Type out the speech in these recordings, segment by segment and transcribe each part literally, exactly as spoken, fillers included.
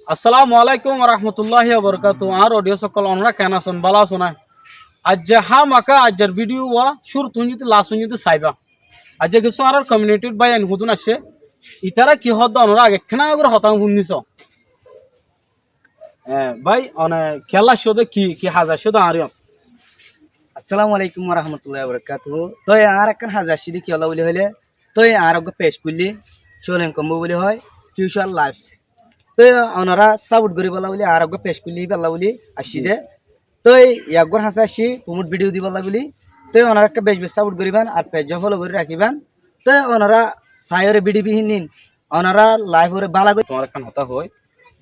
Assalamu alaikum warahmatulláhi wabarakátuhu. Añár odiyens ókkol, onorá keén asón? Bála asón né? Aijja hámaka aijjar bídiyo wá cúruttu foijjonto last foijjonto saibá. Aijja kessú añárár komiunitir báiyain hodún aiccé, itará ki hoódde onorá age keén gorí hotá fúinno. E, bái, one kiyólla aiccó dé, ki, ki haza aiccó dé añár yían? Assalamu alaikum warahmatulláhi wabarakátuhu. Toi añár ekkán haza aiccé dé kiyólla buli hoilé, toi añár uggwá page kúille, Cólen Kombó buli hoó, Future Life. Toi onorá support goríbolla buli añár uggwá page kúille íbolla buli aiccí dé. Toi yá uggwár hañsé aiccí promote video dibolla buli. Toi onorá ekká beci beci support goríban ar page follow gorí rakíban. Toi onorá saiyóre video hín, onorá life ore bála gorí. Tuáñre ekkán hotá hoói,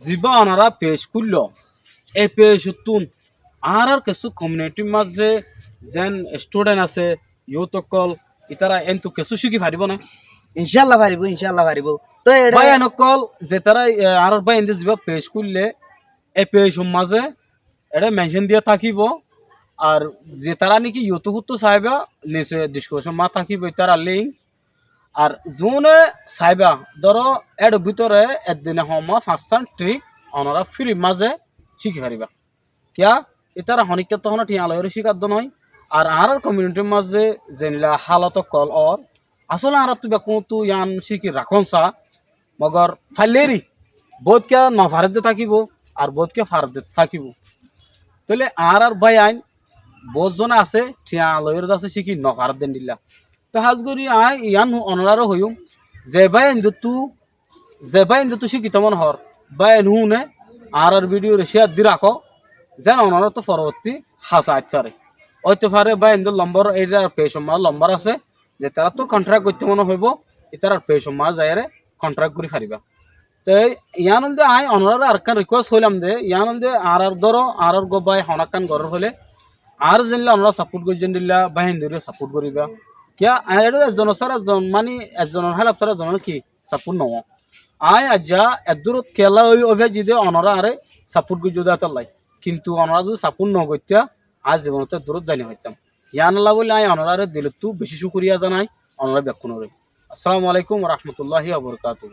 zibá onorá page kúillo, e page ottún añárár kessú komiunitir mazé zeén student asé, youth ókkol, itará entú kessú cíki faribó né? Incálla faribó, incálla faribó. Toi eçé báiyain ókkol, zetará, e, añárár báiyain de zibá page kúille, e page or mazé eçé mention diya tákibo. Ar zetará niki YouTube ottu saibá, nise description mazé tákibo itarár link. Ar zune saibá, dóro, ér bútore ek dine hom fañs trík onorá free mazé cíki faribá. Kiyá? Itará honíkkattú honó thiañ loiyóre cíkadde noó. Ar añárár komiunitir mazé zeénlla hálot ókkol ór, asóle añáráttu bekkúnottú yían cíki rakón saá, mogor faillé eri boóut kiyá nofaredde tákibo, ar boóut kiyá faredde tákibo. Tóile añárár báiyain boóut zon asé, thiañ loiyóre de asé, cíki nofaredde endilla. Toi hás gorí aññí yían onoráre hoiyúm, ze báiyain dóttu ze báiyain dóttu cíkito mone hoór, báiyain húne añárár video re share di rakó, zeén onoráttu forobottí hañsé aitfare. Óitfare báiyain dór lombor, itarár page or mazé lombor asé, zetaráttu contract goittó mone hoibó, itarár page or mazé zaiyóre contract gorí faribá. Toi yían óilde aññí onoráre arekkán request hoilam de, yían óilde añárár dóro, añárár uggwá bái honó ekkán gorór hoilé, añáre zeénlla onorá support goijjó endilla báiyain dóre support goríba. Kiyá, añár eçé ezzon sára ezzon, mani ezzonor hélaf sára ezzonor ki support noó. Aññí aijja eddúrot kiyólla ói, ói faijjí dé onorá añáre support goijjó dé étolla. Kintu onorá zudi support nogoittá, aññí zibonot eddúrot zai nofaittam. Yíanolla bóli aññí onoráre dilottú bicí cúkuriya zanai, onorá bekkúnoré. Assalamu alaikum warahmatulláhi wabarakátuhu.